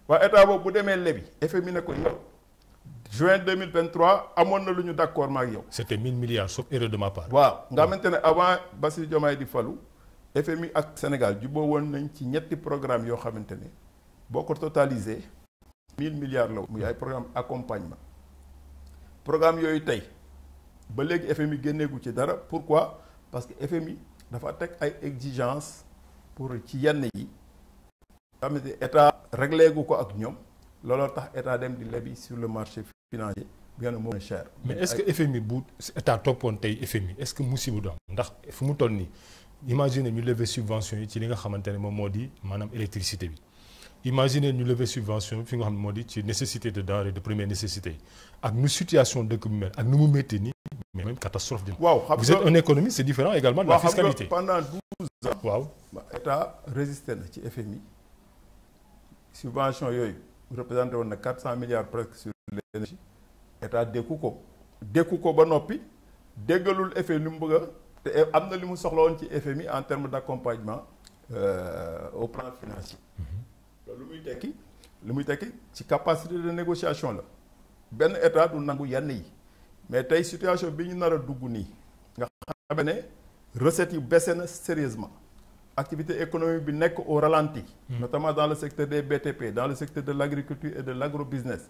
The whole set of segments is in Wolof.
waa état boobu bu demee lebi FMI ne ko yow juin 2023 amoon na lu ñu d'accord ma ak yow. c'était 1000 milliards sauf erreur de ma part. waaw nga xamante ne avant Bassirou Diomaye di falu FMI ak Sénégal juboo woon nañ ci ñetti programme yoo xamante ne boo ko totalisé 1000 milliards la muy ay programme accompagnement programme yooyu tey ba léegi FMI génneegu ci dara pourquoi parce que FMI dafa teg ay exigences pour ci yenn yi nga xamante ne état réglé gu ko ak ñoom looloo tax état dem di lebi sur le marché financier bi nga ne moo cher. mais est-ce que FMI bu état toppoon tey FMI est-ce que musiba du am ndax fu mu toll nii imaginer ñu lever subvention yi ci li nga xamante ne moom moo di maanaam électricité bi imaginer ñu lever subvention bi fi nga xam ne moo di ci nécessité de denrée de première nécessité yi ak nu situation dëkk bi mel ak nu mu métti nii mais même catastrophe dina. waaw xam vous êtes un économiste c'est différent également de la fiscalité. pendant 12 ans. waaw état résisté na ci FMI subvention yooyu représenté woon na 400 milliards presque sur l'énergie état dékku ko ba noppi déggalul FMI li mu bëgg a te am na li mu soxla woon ci FMI en termes d'accompagnement au plan financier. loolu lu muy tekki ci capacité de négociation la benn état du nangu yenn yi mais tey situation bi ñu nar a dugg nii nga xam ne recettes yi baissé na sérieusement activité économique bi nekk au ralenti. Notamment dans le secteur des BTP dans le secteur de l'agriculture et de l'agrobusiness.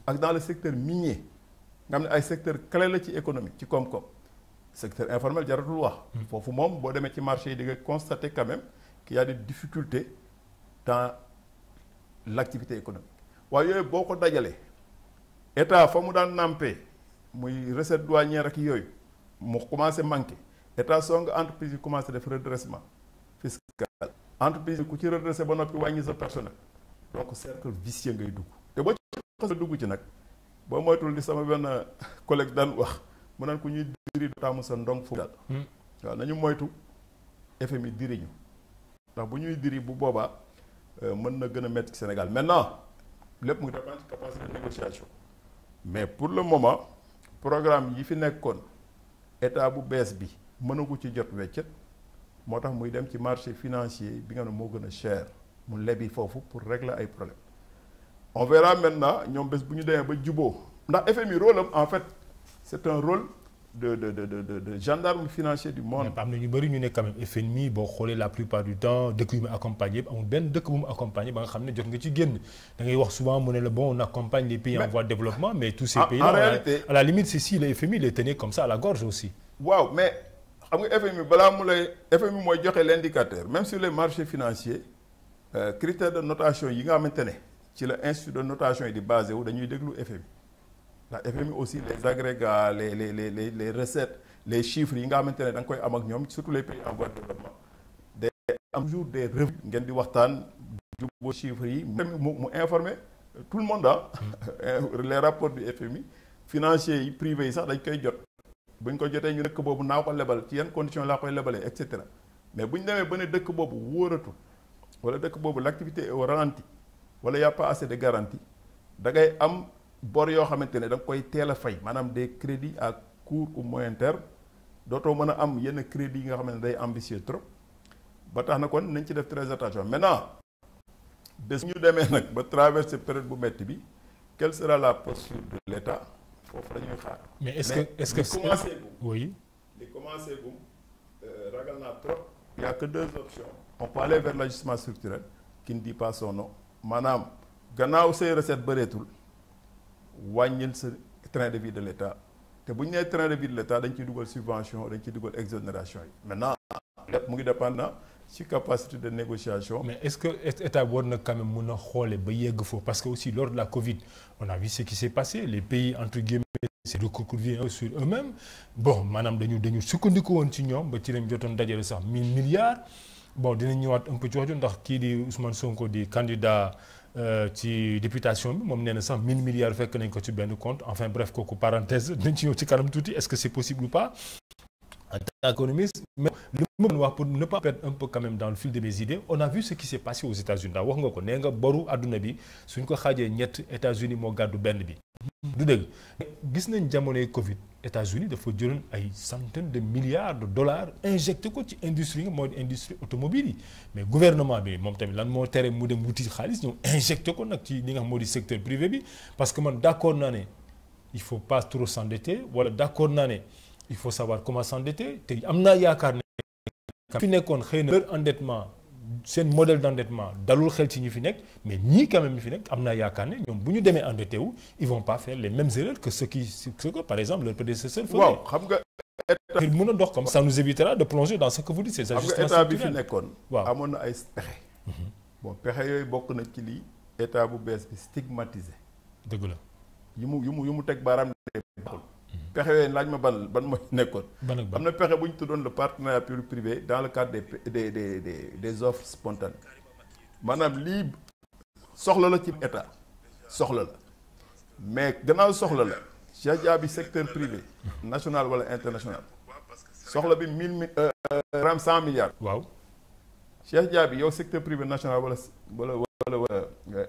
ak dans le secteur minier nga xam ne ay secteur clé la ci économie ci koom-koom secteur informel jaratul wax. foofu moom boo demee ci marché yi di nga constater quand même qu'il y a des difficultés dans l'activité économique waaye yooyu boo ko dajalee état fa mu daan nampé muy recette douanière ak yooyu mu commencé manqué état song entreprise yi commencé def redressement fiscal entreprise yi ku ci redressé ba noppi wàññi sa personnel donc cercle vicieux ngay dugg te boo ci xas dugg ci nag boo moytul li sama benn collègue daan wax mu naan ku ñuy diri taamu sa ndong fu daal waaw nañu moytu FMI diriñu ndax bu ñuy diri bu boobaa mën na gën a métti Sénégal maintenant lépp mu ngi dépendre ci capacité de négociation mais pour le moment programme yi fi nekkoon état bu bees bi mënagu ci jot weccet moo tax muy dem ci marché financier bi nga ne moo gën a cher mu lebi foofu pour régler ay problèmes on verra maintenant ñoom bés bu ñu demee ba juboo ndax FMI rôle am en fait c'est un rôle de gendarme financier du monde. am na ñu bëri ñu ne quand même FMI boo xoolee la plupart du temps dëkk yu mu accompagné amul benn dëkk bu mu accompagné ba nga xam ne jot nga ci génn da ngay wax souvent mu ne la bon on accompagne les pays en voie de développement mais tous ces pays là en réalité à la limite c'est si le FMI les tenait comme ça à la gorge aussi. waaw mais xam nga FMI balaa mu lay FMI mooy joxe l'indicateur même sur les marchés financiers critères de notation yi nga xamante ne ci la institut de notation yi di basé wu dañuy déglu FMI. ndax FMI aussi les agrégats les recettes les chiffres yi nga xamante ne da nga koy am ak ñoom surtout les pays en voie de développement day am toujours des revues ngeen di waxtaan jubbo chiffres yi mu informer tout le monde les rapports du FMI financiers yi privés yi sax dañ koy jot bu ñu ko jotee ñu dëkk boobu naa ko lebal ci yenn conditions laa koy lebalee et cetera mais bu ñu demee ba ne dëkk boobu wóoratul wala dëkk boobu l'activité est au ralenti wala y a pas assez de garantie da ngay am bor yoo xamante ne da nga koy teel a fay maanaam des crédits à court ou moyen terme dootoo mën a am yenn crédits yi nga xam ne day ambitieux trop ba tax na kon nañ ci def très attention maintenant bés ñu demee nag ba traverser période bu metti bi quelle sera la posture de l'État foofu dañuy xaar. mais est-ce que commencé bu oui. li commencé bu ragal naa trop. il y a que deux options. on peut aller vers l'ajustement structurel qui ne dit pas son nom maanaam gannaaw say recette bëreetul. wàññil sa train de vie de l'État te bu ñu nee train de vie de l'État dañ ciy dugal subvention dañ ciy dugal exonération yi maintenant lépp mu ngi dépendant ci capacité de négociation. mais est-ce que état war na quand même mun a xoole ba yegg foofu parce que aussi lors de la Covid on a vu ce qui s'est passé les pays entre guillemets c'est recroquevillés sur eux-mêmes bon maanaam dañu sukkandiku woon ci ñoom ba ci lañ jotoon dajale sax 1000 milliards bon dinañ ñëwaat un peu ci wax ndax kii di Ousmane Sonko di candidat. ci députation bi moom nee na sax 1000 milliards fekk nañ ko ci benn compte enfin bref kooku parenthèse dañ ci ñëw ci kanam tuuti est-ce que c'est possible ou pas en tant qu'économiste, mais le moment pour ne pas perdre un peu quand même dans le fil de mes idées, on a vu ce qui s'est passé aux États-Unis. Ndax wax nga ko nee nga boru àdduna bi suñ ko xaajee ñett États-Unis moo gàddu benn bi. du dëgg gis nañ jamonoy Covid États-Unis dafa jëloon ay centaines de milliards de dollars injecté ko ci industrie nga mooy industrie automobile yi mais gouvernement bi moom tamit lan moo tere mu dem wuti xaalis ñëw injecté ko nag ci li nga xam moo di secteur privé bi parce que man d'accord naa ne il faut pas trop s'endetter wala d'accord naa ne il faut savoir comment s'endetter te am naa yaakaar ne fi nekkoon xëy na leur endettement seen modèle d'endettement dalul xel ci ñi fi nekk mais ñii quand même ñi fi nekk am naa yaakaar ne ñoom bu ñu demee endetté wu ils vont pas faire les mêmes erreurs que ce que par exemple leur prédécesseur faisait. waaw xam nga état ngir mën a dox comme ça nous évitera de plonger dans ce que vous dites ces ajustements xam nga état bi fi structurels. nekkoon. waaw amoon na ay pexe. bon pexe yooyu bokk na ci lii état bu bees bi stigmatisé dëgg la yu mu teg baaraam de baaxul. pexe yooyu laaj ma ban mooy nekkoon. ban ak ban am na pexe bu ñu tuddoon le partenariat public privé dans le cadre des offres spontanées maanaam lii soxla la ci état soxla la mais gannaaw soxla la Cheikh Dia bi secteur privé national wala international soxla bi 100 milliards. waaw Cheikh Dia bi yow secteur privé national wala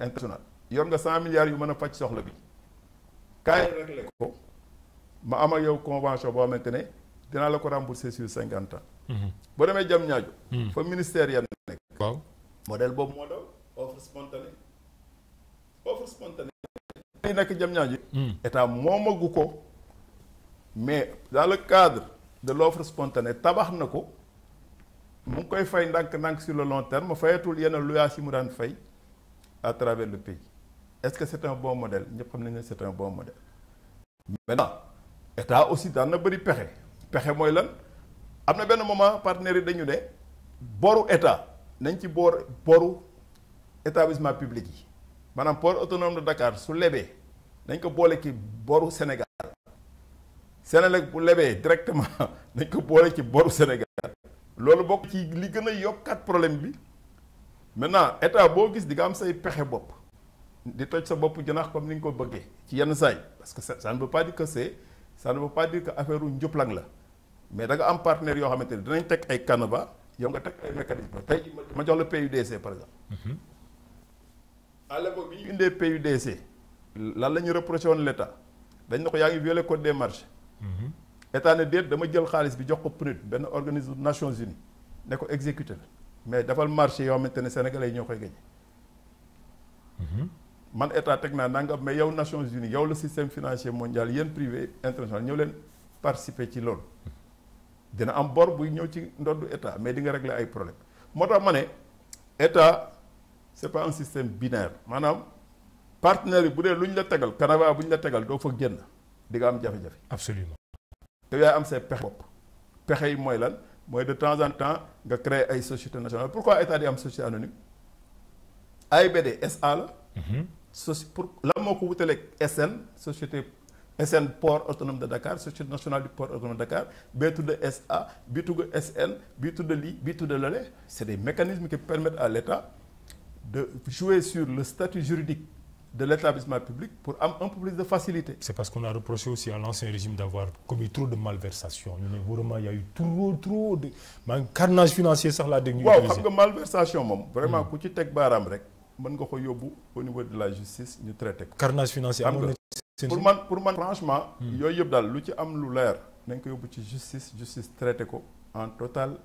international yor nga 100 milliards yu mën a faj soxla bi kaay réglé ko. ma am ak yow convention boo xamante ne dinaa la ko rembourser sur 50 ans. boo demee jam ñaajo fa ministère ya nekk. waaw modèle boobu moo daw offre spontanée yi nekk jam ñaajo état moomagu ko mais dans le cadre de l'offre spontanée tabax na ko mu ngi koy fay ndànk-ndànk sur le long terme fayatul yenn luyaas yi mu daan fay à travers le pays est-ce que c'est un bon modèle ñëpp xam nañ ne c'est un bon modèle maintenant état aussi daan na bëri pexe mooy lan am na benn moment partenaires yi dañu ne boru état nañ ci boru établissement public yi maanaam port autonome de Dakar su lebee nañ ko boole ci boru Sénégal Sénélec bu lebee directement nañ ko boole ci boru Sénégal loolu bokk ci li gën a yokkaat problème bi maintenant état boo gis di nga am say pexe bopp di toj sa bopp janax comme ni nga ko bëggee ci yenn saay parce que ça ne veut pas dire que ça ne veut pas dire que affaire u njublang la mais da nga am partenaires yoo xamante ne dinañ teg ay canevas yow nga teg ay mécanismes tey ma jox la PUDC par exemple. à l'époque bi ñu indee PUDC lan la ñu reproché woon l'État dañ ne ko yaa ngi violé code des marchés. État ne déet dama jël xaalis bi jox ko PNUD benn organisme Nations Unies ne ko exécuté la mais dafal marché yoo xamante ne sénégalais yi ñoo koy gagné. man état teg naa nangam mais yow Nations Unies yow le système financier mondial yéen privé international ñëw leen participer ci loolu dina am bor buy ñëw ci ndoddu état mais di nga régler ay problème moo tax ma ne état c'est pas un système binaire maanaam partenaires yi bu dee lu ñu la tegal canevas bu ñu la tegal doo fa génn di nga am jafe-jafe. absolument. te yaay am say pexe bopp pexe yi mooy lan mooy de temps en temps nga créer ay société nationale pourquoi état di am société anonyme AIBD SA la. pour lan moo ko wutaleeg SN société SN port autonome de Dakar société nationale du port autonome de Dakar bii tudd SA bii tudd SN bii tudd lii bii tudd lële c'est des mécanismes qui permettent à l'État de jouer sur le statut juridique de l'établissement public pour am un peu plus de facilité. C'est parce qu'on a reproché aussi à l'ancien régime d'avoir commis trop de malversations ñu ne vraiment il y a eu trop de carnage financier sax laa dégg ñu waaw xam nga malversation moom vraiment ku ci teg baaraam rek mën nga ko yóbbu au niveau de la justice ñu traité ko. carnage financier amoon na pour man franchement. yooyu yëpp daal lu ci am lu leer nañ ko yóbbu ci justice traité ko en totale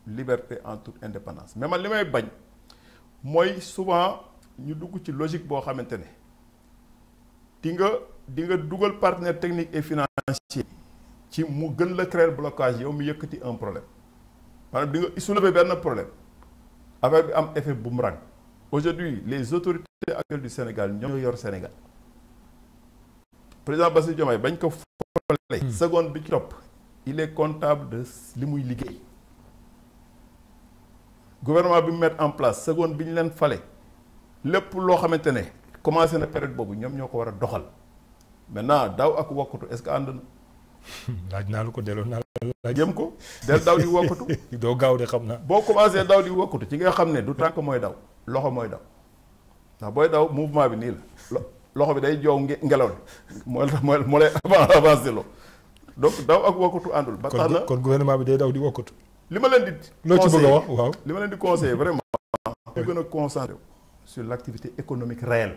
liberté en toute indépendance mais man li may bañ mooy souvent ñu dugg ci logique boo xamante ne di nga dugal partenaire technique et financier ci mu gën la créer blocage yow mu yëkkati un problème maanaam di nga soulever benn problème affaire bi am effet boomerang. Aujourd'hui, les autorités actuelles du Sénégal ñoo yor Sénégal président Bassirou Diomaye bañ ko fole seconde bi ci topp il est comptable de li muy liggéey gouvernement bi mu mettre en place seconde bi ñu leen fale lépp loo xamante ne commencé na période boobu ñoom ñoo ko war a doxal maintenant daw ak wokkatu est-ce que ànd na. laaj naa la ko delloo naa la jëm ko del daw di wokkatu. doo gaaw de xam naa. boo commencé daw di wokkatu ci nga xam ne du tànk mooy daw loxo mooy daw ndax booy daw mouvement bi nii la loxo bi day joow ngelaw li moo lay avancé loo donc daw ak wokkatu àndul. ba tax na kon gouvernement bi day daw di wokkatu. li ma leen di. loo ci bëgg a wax waaw. li ma leen di conseiller vraiment. ñu gën a concentré sur l' activité économique réelle.